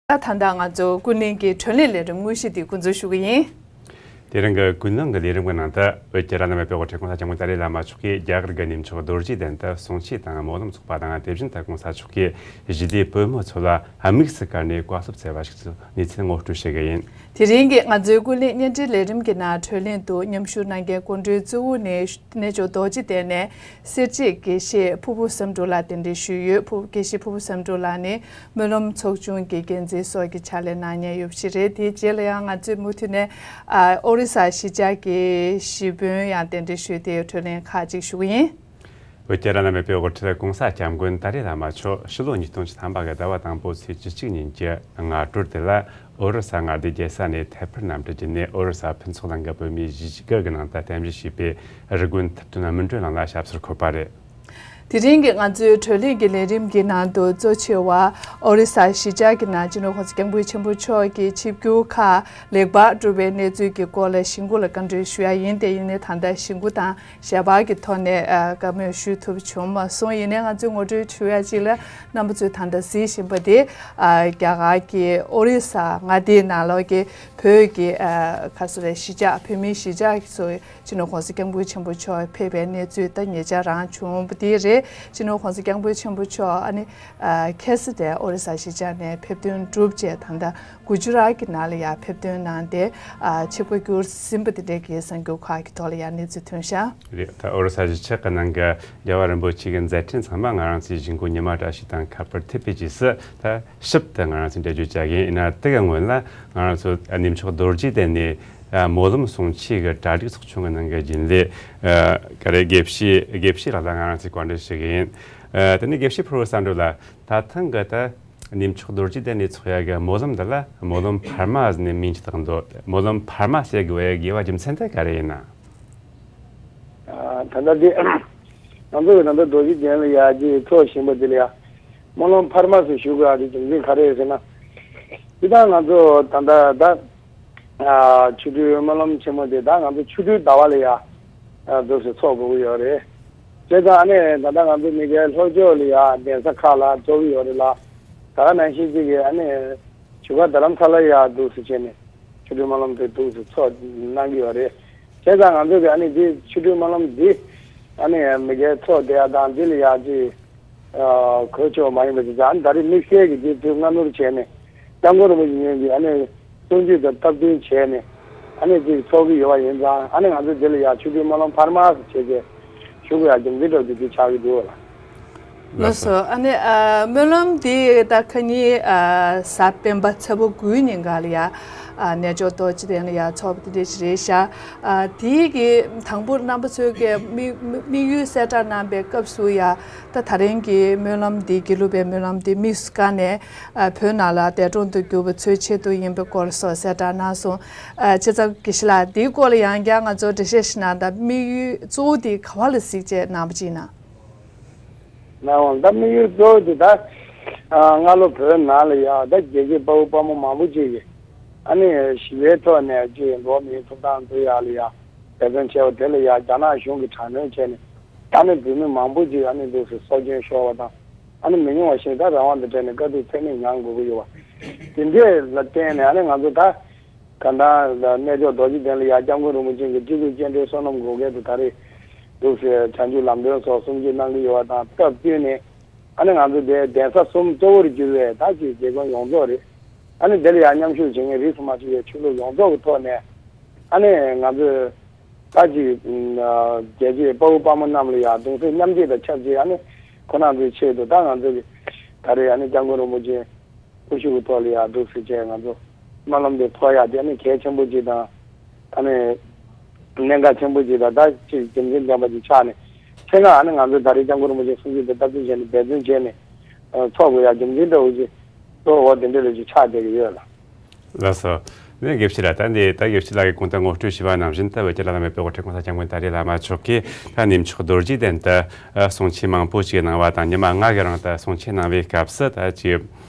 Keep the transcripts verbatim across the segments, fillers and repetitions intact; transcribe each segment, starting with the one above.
ད་ད་ལྟ་ང་ཚོ་ཀུན་གླེང་གི་བགྲོ་གླེང་ལས་རིམ་དངོས་གཞི་འདི་འགོ་འཛུགས་ཞུ་གི་ཡིན། དེ་རིང་གི་ཀུན་གླེང་གི་ལས་རིམ་གྱི་ནང་དུ་བོད་ཀྱི་བླ་ན་མེད་པའི་དབུ་ཁྲིད་༸གོང་ས་༸སྐྱབས་མགོན་ཏཱ་ལའི་བླ་མ་མཆོག་གིས་རྒྱ་གར་གྱི་གནས་མཆོག་རྡོ་རྗེ་གདན་དུ་གསུང་ཆོས་དང་སྨོན་ལམ་ཚོགས་པ་དང་། དེ་བཞིན་དུ་༸གོང་ས་མཆོག་གིས་ཞི་བདེའི་པུས་མོ་ཚོ་ལ་དམིགས་སུ་བཀར་ནས་བཀའ་སློབ་སྩལ་བ་ཞིག་ཏུ་གནས་ཚུལ་ངོ་སྤྲོད་བྱེད་ཀྱི་ཡིན། དེ་རིང་གི་ང་ཚོའི་ཀུན་གླེང་བརྙན་འཕྲིན་ལས་རིམ་གྱི་ནང་བགྲོ་གླེང་དུ་མཉམ་ཞུགས་གནང་མཁན་སྐུ་མགྲོན་གཙོ་བོ་ནི་རྣལ་འབྱོར་རྡོ་རྗེ་གདན་ནས་སེར་བྱེས་དགེ་བཤེས་ཕུར་བུ་བསམ་འགྲུབ་ལགས་གདན་འདྲེན་ཞུས་ཡོད། ཕུར་དགེ་བཤེས་ཕུར་བུ་བསམ་འགྲུབ་ལགས་ནི་སྨོན་ལམ་ཚོགས་ཆུང་གི་འགན་འཛིན་སོགས་ཀྱི་ཕྱག་ལས་གནང་མཁན་ཡོད་པ་ཞིག་རེད། དེའི་རྗེས་ལ་ཡང་ང་ཚོས་མུ་མཐུད་ནས་ཨ་ཨོ་རི་ས་གཞིས་ཆགས་ཀྱི་གཞིས་དཔོན་ཡང་གདན་འདྲེན་ཞུས་ཏེ་བགྲོ་གླེང་ཁག་ཅིག་ཞུ་གི་ཡིན། བོད་ཀྱི་བླ་ན་མེད་པའི་དབུ་ཁྲིད་༸གོང་ས་༸སྐྱབས་མགོན་ཏཱ་ལའི་བླ་མ་མཆོག་ཕྱི་ལོ་ཉིས་སྟོང་བཅུ་ཐམ་པ་གི་ཟླ་བ་དང་པོ་ཚེས་བཅུ་གཅིག་ཉིན་གྱི་སྔ་དྲོར་དེ་ལ་ཨོ་རི་ས་མངའ་སྡེའི་རྒྱལ་ས་ནས་ཐད་འཕུར་གནམ་གྲུ་བརྒྱུད་ནས་ཨོ་རི་ས་ཕུན་ཚོགས་གླིང་གི་བོད་མིའི་གཞིས་སྒར་གྱི་ནང་དུ་རྟེན་གཞི་བྱས་པའི་རི་དགོན་ཐུབ་བསྟན་སྨིན་གྲོལ་གླིང་ལ་ཞབས་སོར་འཁོད་པ་རེད། དེ་རིང་གི་ང་ཚོའི་བགྲོ་གླེང་གི་ལས་རིམ་གྱི་ནང་དུ་གཙོ་ཆེ་བ་ཨོ་རི་ས་གཞིས་ཆགས་ཀྱི་ནང་སྤྱི་ནོར་༸གོང་ས་༸སྐྱབས་མགོན་ཆེན་པོ་མཆོག་གིས་ཆིབས་བསྒྱུར་ཁག་ལེགས་པར་གྲུབ་པའི་གནས་ཚུལ་གྱི་སྐོར་ལ་གཞེན་སྐུལ་ལ་བཀའ་འདྲི་ཞུ་ཡ་ཡིན། དེ་ཡིན་ནའི་ད་ལྟ་གཞེན་སྐུལ་དང་ཞལ་པར་གྱི་ཐོག་ནས་ཨ་བཀའ་མོལ་ཞུ་ཐུབ་བྱུང་མ་སོང་། ཡིན་ནའི་ང་ཚོས་ངོ་སྤྲོད་ཞུ་ཡ་གཅིག་ལ་རྣམ་པ་ཚོས་ད་ལྟ་གཟིགས་བཞིན་པ་དེ་ཨ་རྒྱ་གར་གྱི་ཨོ་རི་ས་མངའ་སྡེའི་ནང་ལོགས་ཀྱི་བོད་ཀྱི་ཨ་ག་ཚོད་རེད། གཞིས་ཆགས་བོད་མིའི་གཞིས་ཆགས་ཚོ་སྤྱི་ནོར་༸གོང་ས་༸སྐྱབས་མགོན་ཆེན་པོ་མཆོག་ཕེབས་པའི་གནས་ཚུལ་ད་ཉེ་ཆར་རང་བྱུང་བ་དེ་རེད། སྤྱི་ནོར་༸གོང་ས་༸སྐྱབས་མགོན་ཆེན་པོ་མཆོག་ཨ་ནི་ཨ་ཁ་སང་དེ་ཨོ་རི་ས་གཞིས་ཆགས་ནས་ཕེབས་ཐོན་གྲུབ་རྗེས་ད་ལྟ་གུ་ཇུ་རཱཏ་གི་ནང་ལ་ཡང་ཕེབས་ཐོན་གནང་སྟེ་ཨ་ཆིབས་ཁ་བསྒྱུར་ཟིན་པ་དེ་འདྲའི་གི་གསར་འགྱུར་ཁག་གི་ཐོག་ལ་ཡང་གནས་ཚུལ་ཐོན་ཤག་རེད། ད་ཨོ་རི་ས་གཞིས་ཆགས་ཀྱི་ནང་གི་རྒྱལ་བ་རིན་པོ་ཆེ་གི་མཛད་འཕྲིན་ཚང་མ་ང་རང་ཚོའི་གཞུག་གུ་ཉི་མ་བཀྲ་ཤིས་དང་ཁ་པར་ཐེབས་པའི་རྗེས་སུ་ད་ཞིབ་ཏུ་ང་རང་ཚོས་འགྲེལ་བརྗོད་བྱ་གི་ཡིན། ཡིན་ན་དེ་གི་སྔོན་ལ་ང་རང་ཚོ་གནས་མཆོག་རྡོ་རྗེ་གདན་ནས་ཨ་སྨོན་ལམ་གསུང་ཆོས་ཀྱི་གྲ་སྒྲིག་ཚོགས་ཆུང་གི་ནང་གི་རྒྱུན་ལས་ཨ་ག་རེ་དགེ་བཤེས་དགེ་བཤེས་ལགས་ལ་ང་རང་ཚོས་བཀའ་འདྲི་ཞུ་གི་ཡིན། ཨ་དེ་ནས་དགེ་བཤེས་ཕུར་བུ་བསམ་འགྲུབ་ལགས། ད་ཐེངས་འདི་ད་གནས་མཆོག་རྡོ་རྗེ་གདན་ནས་ཚོགས་ཡ་གི་སྨོན་ལམ་འདི་ལ་སྨོན་ལམ་འཕར་མ་ཟེར་ནས་མིང་ཅིག་བཏགས་འདུག་སྨོན་ལམ་འཕར་མ་ཟེར་དགོས་པའི་དགོས་པ་རྒྱུ་མཚན་དེ་ག་རེ་ཡིན་ན། ཨ་ད་ལྟ་འདི་ང་ཚོ་གི་ད་ལྟ་རྡོ་རྗེ་གདན་ལ་ཡར་གྱི་ཚོགས་ཞིང་པ་འདི་ལ་ཡ་སྨོན་ལམ་འཕར་མ་ཟེར་ཞུ་དགོས་ཡ་དེ་རྒྱུ་མཚན་ག་རེ་ཡོད་ཟེར་ན། འདི་ད་ང་ཚོ་ད་ལྟ་ད་ཨ་ཆོ་འཕྲུལ་སྨོན་ལམ་ཆེན་མོ་དེ་ད་ང་ཚོ་ཆོ་འཕྲུལ་ཟླ་བ་ལ་ཡ་ཨ་འདུག་སེ་ཚོགས་དགོས་ཀྱི་ཡོད་རེད། བྱས་ཙང་ཨ་ནི་ད་ལྟ་ང་ཚོ་མི་སྒེར་ལྷོ་ཕྱོགས་ལ་ཡ་གདན་ས་ཁག་ལ་ཚོགས་ཀྱི་ཡོད་རེད་ལ། ད་ག་ནང་བཞིན་གཅིག་གི་ཨ་ནི་བཞུགས་སྒར་རྡ་རམ་ས་ལ་ཡ་འདུག་སེ་བྱས་ནས་ཆོ་འཕྲུལ་སྨོན་ལམ་དེ་འདུག་སེ་ཚོགས་གནང་གི་ཡོད་རེད། བྱས་ཙང་ང་ཚོ་གི་ཨ་ནི་འདི་ཆོ་འཕྲུལ་སྨོན་ལམ་འདི་ཨ་ནི་མི་སྒེར་ཚོགས་བསྡད་ཡ་དང་འདི་ལ་ཡ་ཅིག་ཨ་གོ་ཆོད་མ་ཡིན་པ་ཅིག་ཨ་ནི་ད་རེས་དམིགས་བསལ་གྱི་འདི་དུས་སྔ་སྣུར་བྱས་ནས་སྐྱབས་མགོན་རིན་པོ་ཆེ་མཉམ་གྱི་ཨ་ནི་གསུང་ཆོས་དང་སྟབས་བསྟུན་བྱས་ནས་ཨ་ནི་ཅིག་ཚོགས་ཀྱི་ཡོད་པ་ཡིན་ཙང་ཨ་ནི་ང་ཚོ་འདི་ལ་ཡ་ཆོ་འཕྲུལ་སྨོན་ལམ་འཕར་མ་ཟེར་བྱས་ཏེ་ཞུ་དགོས་ཡ་རྒྱུ་མཚན་འདྲ་བོ་འདི་འདི་ཆགས་ཀྱི་འདུག་ལ། ལགས་སོ། ཨ་ནི་ཨ་སྨོན་ལམ་འདི་ད་ཁ་ཉིན་ཨ་གཟའ་སྤེན་པ་ཚེས་པ་དགུའི་ཉིན་ག་ལ་ཡ་ཨ་རྣལ་འབྱོར་རྡོ་རྗེ་གདན་ལ་ཡ་ཚོགས་པ་དེ་འདྲ་ཞིག་རེད་ཤག་ཨ་དེའི་གི་དང་པོ་རྣམ་པ་ཚོའི་གི་དམིགས་དམིགས་ཡུལ་གསལ་བསྒྲགས་གནང་པའི་སྐབས་སུ་ཡ་ད་ད་རིང་གི་སྨོན་ལམ་འདི་དགེ་ལུགས་པའི་སྨོན་ལམ་འདི་དམིགས་སུ་བཀར་ནས་ཨ་བོད་ནང་ལ་འདས་གྲོངས་སུ་གྱུར་པ་ཚོའི་ཆེད་དུ་ཡིན་པའི་སྐོར་སོགས་གསལ་བསྒྲགས་གནང་སོང་། ཨ་བྱས་ཙང་དགེ་བཤེས་ལགས་འདིའི་སྐོར་ལ་ཡང་བསྐྱར་ང་ཚོར་འགྲེལ་བཤད་ཞིག་གནང་དང་། དམིགས་ཡུལ་གཙོ་བོ་འདི་ག་བ་ལ་གཟིགས་བྱས་གནང་བ་ཅིག་ན། ནའང་ད་དམིགས་ཡུལ་གཙོ་བོ་དེ་ད་ཨ་སྔ་ལོ་བོད་ནང་ལ་ཡ་ད་རྒྱལ་གཅེས་དཔའ་བོ་དཔའ་མོ་མང་པོ་ཅིག་གིས་ཨ་ནི་ཞི་བའི་ཐོག་ནས་ཅིག་འགྲོ་བ་མིའི་ཐོབ་ཐང་འཛུགས་ཡག་ལ་ཡ་འབད་བརྩོན་བྱས་པ་དེ་ལ་ཡ་རྒྱ་ནག་གཞུང་གིས་དྲག་གནོན་བྱས་ནས་ཨ་ནི་བོད་མི་མང་པོ་ཅིག་ཨ་ནི་འདུག་སེ་སྲོག་སྐྱོན་ཤོར་བ་དང་ཨ་ནི་མི་ཉུང་བ་ཞིག་ད་རང་དབང་དང་འབྲེལ་ནས་དཀའ་སྡུག་ཚད་མེད་མྱངས་དགོས་ཀྱི་ཡོད་པ་དེ་འདྲས་ལ་བརྟེན་ནས་ཨ་ནི་ང་ཚོ་ད། གང་ལྟར་རྣལ་འབྱོར་རྡོ་རྗེ་གདན་ལ་ཡ་སྐྱབས་མགོན་རིན་པོ་ཆེ་གི་སྤྱི་གཙུག་སྤྱན་འདྲེན་བསོད་ནམས་བགོ་སྐལ་དུ་ད་རེས་འདུག་སེ་བྱང་ཆུབ་ལམ་སྒྲོན་སོགས་གསུང་ཆོས་གནང་གི་ཡོད་པ་དང་སྟབས་བསྟུན་ནས་ཨ་ནི་ང་ཚོ་དེ་གདན་ས་གསུམ་གཙོ་བོར་གྱུར་བའི་ད་ཅིག་དགེ་རྒན་ཡོངས་རྫོགས་རེད། ཨ་ནི་དེ་ལ་ཡ་མཉམ་ཞུགས་བྱེད་མཁན་རིས་སུ་མ་ཆད་པའི་ཆོས་ལུགས་ཡོངས་རྫོགས་ཀྱི་ཐོག་ནས་ཨ་ནི་ང་ཚོས་ད་ཅིག་རྒྱལ་གཅེས་དཔའ་བོ་དཔའ་མོ་རྣམས་ལ་ཡ་གདུང་སེམས་མཉམ་སྐྱེད་དང་ཆབས་ཅིག་ཨ་ནི་ཁོང་རྣམ་ཚོའི་ཆེད་དུ་ད་ང་ཚོ་གི་ད་རེས་ཨ་ནི་སྐྱབས་མགོན་རིན་པོ་ཆེ། སྐུ་ཞབས་ཀྱི་ཐོག་ལ་ཡ་འདུག་སེ་བྱས་ང་ཚོ་སྨོན་ལམ་དེ་ཐོབ་ཡ་དེ་ནི་གལ་ཆེན་པོ་ཅིག་དང་ཨ་ནི་གནད་འགག་ཆེན་པོ་ཅིག་དང་ད་ཅིག་རྒྱུ་མཚན་ལྡན་པ་ཅིག་ཆགས་ནས་ཆེད་མངགས་ཨ་ནི་ང་ཚོ་ད་རེས་སྐྱབས་མགོན་རིན་པོ་ཆེ་གསུང་ཆོས་དེ་སྟབས་བསྟུན་བྱས་ནས་འབད་བརྩོན་བྱས་ནས་ཚོགས་དགོས་ཡ་རྒྱུ་མཚན་འདྲ་བོ་ཅིག་གཙོ་བོ་དེ་འདྲ་ལ་ཅིག་ཆགས་བསྡད་ཀྱི་ཡོད་ལ། ལགས་སོ། ནས་དགེ་བཤེས་ལགས་ད་འདི་ད་དགེ་བཤེས་ལགས་ཀྱིས་གོང་དུ་ངོ་སྤྲོད་ཞུས་པ་ནང་བཞིན་དུ་བོད་ཀྱི་བླ་ན་མེད་པའི་དབུ་ཁྲིད་༸གོང་ས་༸སྐྱབས་མགོན་ཏཱ་ལའི་བླ་མ་མཆོག་གིས་ད་གནས་མཆོག་རྡོ་རྗེ་གདན་དུ་གསུང་ཆོས་མང་པོ་ཞིག་གནང་བ་དང་ཉི་མ་ལྔ་གི་རིང་དུ་གསུང་ཆོས་གནང་བའི་སྐབས་སུ་ད་ཅིག་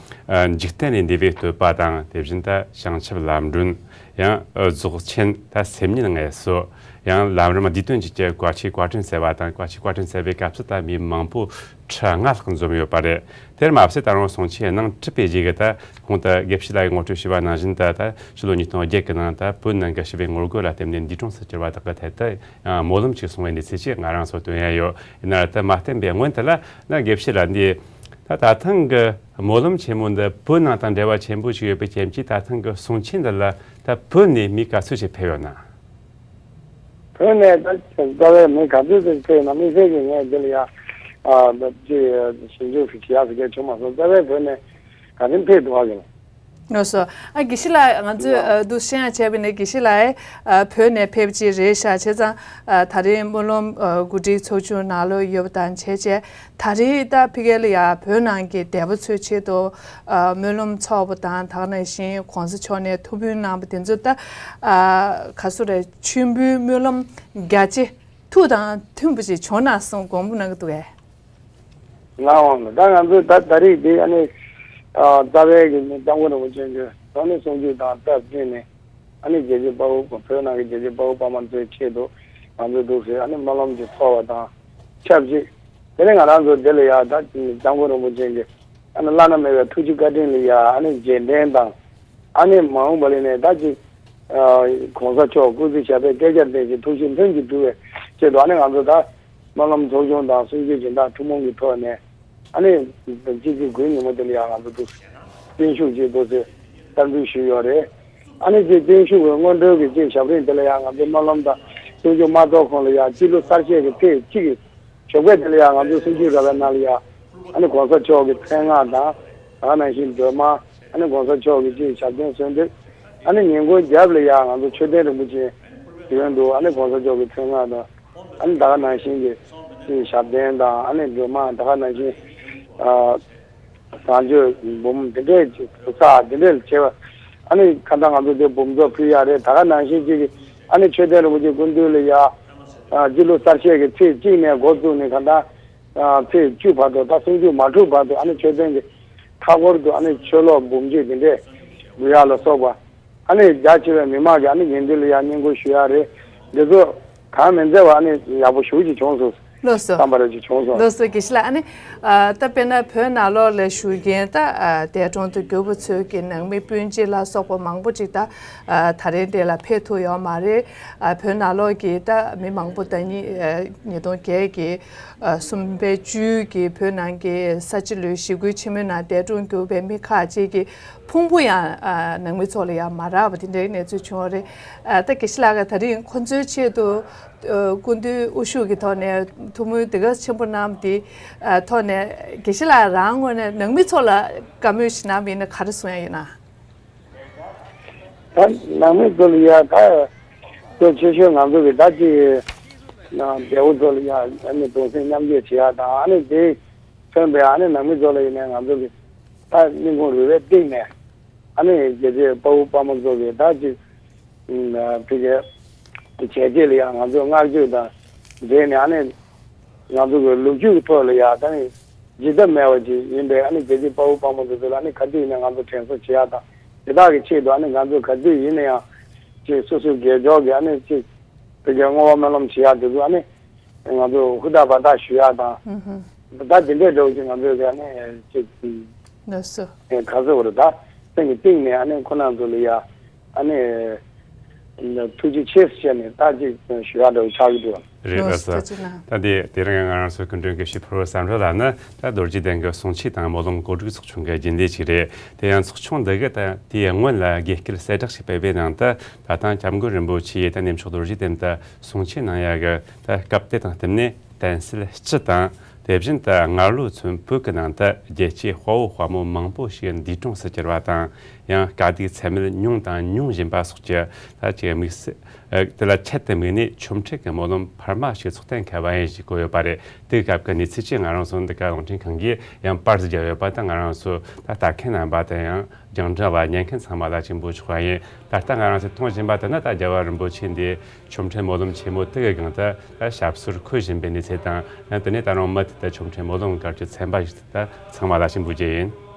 ཨ། འཇིག་རྟེན་ལས་འདས་པའི་བསྟོད་པ་དང་། དེ་བཞིན་དུ་བྱང་ཆུབ་ལམ་སྒྲོན། ཡང་། ཨ། རྫོགས་ཆེན་དང་སེམས་ཉིད་ངལ་གསོ། ཡང་ལམ་རིམ་བསྡུས་དོན་བཅུ་གྱི་བཀའ་ཆོས་བཀའ་དྲིན་གསལ་བ་དང་། བཀའ་ཆོས་བཀའ་དྲིན་གསལ་བའི་སྐབས་སུ་ད་མི་མང་པོ་ཁྲི་ལྔ་ལྷག་འཛོམས་ཡོད་པ་རེད། དེར་མ་ཟད་ད་རུང་གསུང་ཆོས་གནང་གྲུབ་པའི་རྗེས་ཀྱི་ད་གོང་དུ་དགེ་བཤེས་ལགས་ཀྱིས་ངོ་སྤྲོད་ཞུས་པ་ནང་བཞིན་དུ། ད་ཕྱི་ལོ་ཉིས་སྟོང་བརྒྱད་ཀྱི་ནང་ད་བོད་ནང་གི་ཞི་བའི་ངོ་རྒོལ་ལ་བརྟེན་ནས་འདས་གྲོངས་སུ་གྱུར་བ་དག་གི་ཐད་དུ་ཡང་སྨོན་ལམ་ཅིག་གསུང་བའི་གནས་ཚུལ་ཅིག་ང་རང་ཚོ་ཐོན་ཡ་ཡོད། ཡིན་ན་ད་མ་བསྟན་པའི་སྔོན་དུ་ལ་ན་དགེ་བཤེས་ལགས་འདི་ད་ད་ཐེངས་ཀྱི་སྨོན་ལམ་ཆེན་མོ་འདི་བོད་ནང་དང་འབྲེལ་བ་ཆེན་པོ་ཞིག་ཡོད་པའི་རྐྱེན་གྱིས། ད་ཐེངས་ཀྱི་གསུང་ཆོས་འདི་ལ་ད་བོད་ནས་མི་ག་ཚོད་ཞིག་ཕེབས་ཡོད་ན། བོད་ནས་ད་རྩ་བའི་མི་ག་ཚོད་ཅིག་ཕེབས་ན། དམིགས་བསལ་གྱི་ངས་འདི་ལ་ཡ་ཨ་ཅིག་ཞིབ་འཇུག་ཞིག་བྱེད་ཡག་ཟེར་མཁན་བྱུང་མ་སོང་། རྩ་བའི་བོད་ནས་ག་དེམ་ཕེབས་འདུག་ག་ལགས། ལགས་སོ། ཨ། དགེ་བཤེས་ལགས། ང་ཚོས་ཡ། ཨ། འདུག་བཤད་ཡ་བྱས་པ་ཡིན་ན། དགེ་བཤེས་ལགས། ཨ། བོད་ནས་ཕེབས་ཀྱི་རེད་ཤག་བྱས་ཙང་། ཨ། ད་རེས་སྨོན་ལམ། ཨ། གོ་སྒྲིག་ཚོགས་ཆུང་ནང་ལོགས་ཡོད་པ་དང་བྱས་བྱས། ད་རེས་ད་ཕ་གི་ལ་ཡ་བོད་ནང་གི་འདས་པོ་ཚོའི་ཆེད་དུ། ཨ། སྨོན་ལམ་ཚོགས་པ་དང་། ད་ག་ནང་བཞིན་གོང་ས་མཆོག་ནས་ཐུགས་ཕན་གནང་བ་དེ་ཚོ་ད། ཨ། ག་ཚོད་རེད། མཆོད་འབུལ་སྨོན་ལམ་རྒྱ་ཆེ་ཐུགས་དང་མཐུན་པ་ཞིག་བྱུང་ན་གསུང་དགོངས་པ་གནང་གི་འདུག་གས། ལགས་འོང་། ད་ང་ཚོས་ད་ད་རེས་འདི་ཨ་ནི་ཨ་རྩ་བའི་གི་སྐྱབས་མགོན་རིན་པོ་ཆེ་གི་ཐོག་ནས་གསུང་ཆོས་དང་སྟབས་བསྟུན་ནས། ཨ་ནི་རྒྱལ་གཅེས་དཔའ་བོ། བོད་ནང་གི་རྒྱལ་གཅེས་དཔའ་བོ་དཔའ་མོ་ཚོའི་ཆེད་དུ་ང་ཚོས་འདུག་ཟེར་ཨ་ནི་སྨོན་ལམ་ཅིག་ཚོགས་པ་དང་ཆབས་ཅིག་དེ་ནས་ང་རང་ཚོ་འདི་ལ་ཡ་ད་སྐྱབས་མགོན་རིན་པོ་ཆེ་གི་ཨ་ནི་བླ་ན་མེད་པའི་ཐུགས་རྗེ་བཀའ་དྲིན་ལ་ཡ་ཨ་ནི་རྗེས་དྲན་དང་། ཨ་ནི་མ་འོངས་པ་ལ་ནས་ད་ཅིག་ཨ་གོང་ས་མཆོག་སྐུ་ཚེ་ཞབས་པད་བསྐལ་བརྒྱར་བརྟན་ཞིང་ཐུགས་བཞེད་ལྷུན་གྱིས་འགྲུབ་པའི་ཆེད་དུ། ཨ་ནི་ང་ཚོ་ད་སྨོན་ལམ་ཚོགས་ཆུང་དང་གསུང་ཆོས་སྦྱིན་བདག་ཐུན་མོང་གི་ཐོག་ནས། ཨ་ནི་སྤྱི་ཚེས་དགུའི་ཉིན་མོ་དེ་ལ་ཡང་ང་ཚོ་འདུག་བརྟན་བཞུགས་ཅིག་འདུག་སེ་གཏམ་བསྒྲུབ་ཞུས་ཡོད་རེད། ཨ་ནི་ཅིག་བརྟན་བཞུགས་ཀྱི་སྔོན་འགྲོའི་གི་ཅིག་ཞབས་རིམ་དེ་ལ་ཡང་ང་ཚོ་སྨོན་ལམ་དང་གསུང་ཆོས་མ་ཚོགས་གོང་ལ་ཡང་སྤྱི་ལོ་གསར་བཞད་ཀྱི་ཚེས་གཅིག་གི་ཞོགས་པ་དེ་ལ་ཡང་ང་ཚོ་གསུང་ཆོས་ར་བའི་ནང་ལ་ཡང་ཨ་ནི་གོང་ས་མཆོག་གི་མཚན་སྔགས་དང་། ད་ག་ནང་བཞིན་སྒྲོལ་མ། ཨ་ནི་གོང་ས་མཆོག་གི་ཅིག་ཞབས་བརྟན་གསོལ་འདེབས། ཨ་ནི་ཉིན་གུང་རྒྱབ་ལ་ཡང་ང་ཚོ་མཆོད་རྟེན་རིན་པོ་ཆེ་མདུན་དུ་ཨ་ནི་གོང་ས་མཆོག་གི་མཚན་སྔགས་དང་། ཨ་ནི་ད་ག་ནང་བཞིན་གྱི་ཅིག་ཞབས་བརྟན་དང་། ཨ་ནི་སྒྲོལ་མ། ད་ག་ནང་བཞིན་ཨ་བཟང་སྤྱོད་འབུམ་དེ་འདྲས་ཅིག་བསགས་དེ་འདྲས་ལ་བྱེད་པ། ཨ་ནི་ཁ་སང་ང་ཚོ་དེ་འབུམ་ཚོགས་ཕུལ་ཡག་རེད། ད་ག་ནང་བཞིན་ཅིག་གི་ཨ་ནི་མཆོད་རྟེན་རིན་པོ་ཆེ་སྐུ་མདུན་ལ་ཡ་ཨ་སྤྱི་ལོ་གསར་བཞད་ཀྱི་ཚེས་གཅིག་ནས་འགོ་བཙུགས་ནས་ཁ་སང་། ཨ་ཚེས་བཅུ་བར་དུ། ད་གསུང་ཆོས་མ་གྲུབ་བར་དུ་ཨ་ནི་མཆོད་རྟེན་གྱི་མཐའ་སྐོར་དུ་ཨ་ནི་ཆོས་ལོག་འབུམ་གཅིག་དེ་འདྲས་འབུལ་ཡག་ལ་སོགས་པ། ཨ་ནི་རྒྱ་ཆེ་བའི་མི་མང་གིས་ཨ་ནི་དགེ་འདུན་ལ་ཡང་བསྙེན་བཀུར་ཞུ་ཡག་རེད། འདི་ཚོ་གང་མི་མཛད་པ་ཨ་ནི་ཡག་པོ་ཞེ་པོ་ཅིག་བྱུང་སོང་། ལགས་སོ། བསམ་པ་རེ་ཅིག་བྱུང་སོང་། ལགས་སོ། དགེ་བཤེས་ལགས། ཨ་ནི་ཨ་ད་དཔེར་ན་བོད་ནང་ལོགས་ལ་བཞུགས་མཁན་ད་ཨ་འདས་གྲོངས་དང་གྱུར་པ་ཚོའི་གི་ནང་མི་སྤུན་མཆེད་ལ་སོགས་པ་མང་པོ་ཅིག་ད་ཨ་ད་རེས་འདི་ལ་ཕེབས་ཐུབ་ཡོད་མ་རེད། ཨ་བོད་ནང་ལོགས་ཀྱི་ད་མི་མང་པོ་ད་ཉིས་ཨ་ཉིས་སྟོང་བརྒྱད་ཀྱི་ཨ་གསུམ་པའི་བཅུའི་གི་བོད་ནང་གི་ས་བྱི་ལོའི་ཞི་རྒོལ་ཆེན་མོའི་ནང་འདས་གྲོངས་གྱུར་པའི་མི་ཁག་ཅིག་གི་ཕུང་པོ་ཡང་ཨ་ནང་མི་ཚོ་ལ་ཡང་མ་རག་པ་དེ་འདྲའི་གནས་ཚུལ་བྱུང་བ་རེད། ཨ་ད་དགེ་བཤེས་ལགས་ཀྱིས་ད་རིང་ཁོང་ཚོའི་ཆེད་དུ་ཨ་སྐུ་མདུན་དབུ་བཞུགས་ཀྱི་ཐོག་ནས་ཐུགས་སྨོན་དེ་ག་ཆེན་པོ་གནང་བ་དེ་ཨ་ཐོག་ནས་དགེ་བཤེས་ལགས་རང་ངོས་ནས་ནང་མི་ཚོ་ལ་བཀའ་མོལ་ཞིག་གནང་བ་ཡིན་ན་ག་རེ་གསུང་ཡ་ཡོད་ན། ད་ནང་མི་ཚོ་ལ་ཡ་ད་གཙོ་ཆེ་ཤོས་ང་ཚོ་གི་ད་ཅིག་ན་འདས་པོ་ཚོ་ལ་ཡ་ཨ་ནི་གདུང་སེམས་མཉམ་སྐྱེད་བྱེད་ཡ་དང་། ཨ་ནི་དེ་མཚོན་པའི་ཨ་ནི་ནང་མི་ཚོ་ལ་ཡིན་ནའི་ང་ཚོ་གི་ད་སྙིང་ཁུང་རུས་པའི་གཏིང་ནས་ཨ་ནི་རྒྱལ་གཅེས་དཔའ་བོ་དཔའ་མོ་ཚོ་གི་ད་ཅིག་ཕ་གི་བྱས་རྗེས་ལ་ཡང་ང་ཚོས་བསྔགས་བརྗོད་དང་འབྲེལ་ནས། ཨ་ནི་ང་ཚོ་གི་ལོ་རྒྱུས་ཀྱི་ཐོག་ལ་ཡང་ད་ནི་བརྗེད་ཐབས་མེད་པ་ཅིག་ཡིན་པས། ཨ་ནི་རྒྱལ་གཅེས་དཔའ་བོ་དཔའ་མོ་དེ་ཚོ་ལ་ཨ་ནི་ག་དུས་ཡིན་ནའི་ང་ཚོ་དྲན་གསོ་བྱེད་ཡག་དང་། དེ་དག་གི་ཆེད་དུ་ཨ་ནི་ང་ཚོས་ག་དུས་ཡིན་ན་ཡང་ཅིག་སོ་སོའི་དགེ་སྦྱོར་གྱི་ཨ་ནི་ཅིག་ཕ་གི་བསྔོ་བ་སྨོན་ལམ་བྱེད་ཡག་དེ་ཚོ་ཨ་ནི་ང་ཚོ་ཧུར་ཐག་འབད་ཐག་ཞུ་ཡག་དང་། ཨུ་ཧུ། ད་དེ་འདྲའི་འདྲ་བོ་ཅིག་ང་ཚོས་ཨ་ནི་ཅིག་ལགས་སོ། ཨེ་ག་ཟེར་བ་རེད། ད་སེམས་ཀྱི་གཏིང་ནས་ཨ་ནི་ཁོང་རྣམ་ཚོ་ལ་ཡ་ཨ་ནི་ཐུགས་རྗེ་ཆེ་ཟེར་ནས་ད་ཅིག་ཞུ་ཡག་འདྲ་བོ་ཆགས་ཀྱི་འདུག་ལགས་སོ། རེད། ལགས་སོ། ཐུགས་རྗེ་གནང་། ད་འདི་དེ་རིང་ང་རང་ཚོའི་སྐུ་མགྲོན་དགེ་བཤེས་ཕུར་བུ་བསམ་གྲུབ་ལགས་ནི་ད་རྡོ་རྗེ་གདན་གྱི་གསུང་ཆོས་དང་སྨོན་ལམ་གོ་སྒྲིག་ཚོགས་ཆུང་གི་རྒྱུན་ལས་ཅིག་རེད། དེ་ཡང་ཚོགས་ཆུང་འདི་གིས་ད་དེའི་སྔོན་ལ་དགོས་གལ་གསལ་བསྒྲགས་ཤིག་སྤེལ་བའི་ནང་དུ། ད་ཐེངས་སྐྱབས་མགོན་རིན་པོ་ཆེ་ཡིས་ད་གནས་མཆོག་རྡོ་རྗེ་གདན་དུ་གསུང་ཆོས་གནང་ཡག་གི་ད་སྐབས་དེ་དང་བསྟུན་ནས། དམ་སྲི་སྤྱི་དང་། དེ་བཞིན་དུ་སྔ་ལོ་ཚུན་བོད་ཀྱི་ནང་དུ་རྒྱལ་གཅེས་དཔའ་བོ་དཔའ་མོ་མང་པོ་ཞིག་འདས་གྲོངས་སུ་གྱུར་བ་དང་། ཡང་དཀའ་སྡུག་ཚད་མེད་མྱོང་དང་མྱོང་བཞིན་པ་སོགས་ཀྱི་ད་ཅིག་དམིགས་བསལ། ཨ། དེ་ལ་ཆེད་དུ་དམིགས་ནས་ཆོ་འཕྲུལ་གྱི་སྨོན་ལམ་འཕར་མ་ཞིག་ཚོགས་གཏན་འཁེལ་བ་ཡིན་ཞེས་བཀོད་ཡོད་པ་རེད། དེའི་སྐབས་ཀྱི་གནས་ཚུལ་ཅིག་ང་རང་ཚོ་འདི་ག་རླུང་འཕྲིན་ཁང་གིས་ཡང་པར་ཟིག་བརྒྱབ་ཡོད་པ་དང་། ང་རང་ཚོ་ད་ལྟ་མཁན་རྣམ་པ་དང་ཡང་། རྒྱང་བསྒྲགས་པ་ཉན་མཁན་ཚང་མ་ལ་ཅིག་འབོད་ཆོག་པ་ཡིན། ད་ལྟ་ང་རང་ཚོས་མཐོང་བཞིན་པ་དེ་ནི་ད་རྒྱལ་བ་རིན་པོ་ཆེ་འདིས་ཆོ་འཕྲུལ་སྨོན་ལམ་ཆེན་མོ་དེ་གི་སྒང་དུ་ད་ཞབས་སོར་འཁོད་བཞིན་པའི་གནས་ཚུལ་དང་། ཡང་དེ་ནས་ད་རུང་མུ་མཐུད་དུ་ཆོ་འཕྲུལ་སྨོན་ལམ་སྐབས་ཀྱི་ཚན་པ་ཞིག་ད་ཚང་མ་ལ་ཅིག་འབོད་རྒྱུ་ཡིན།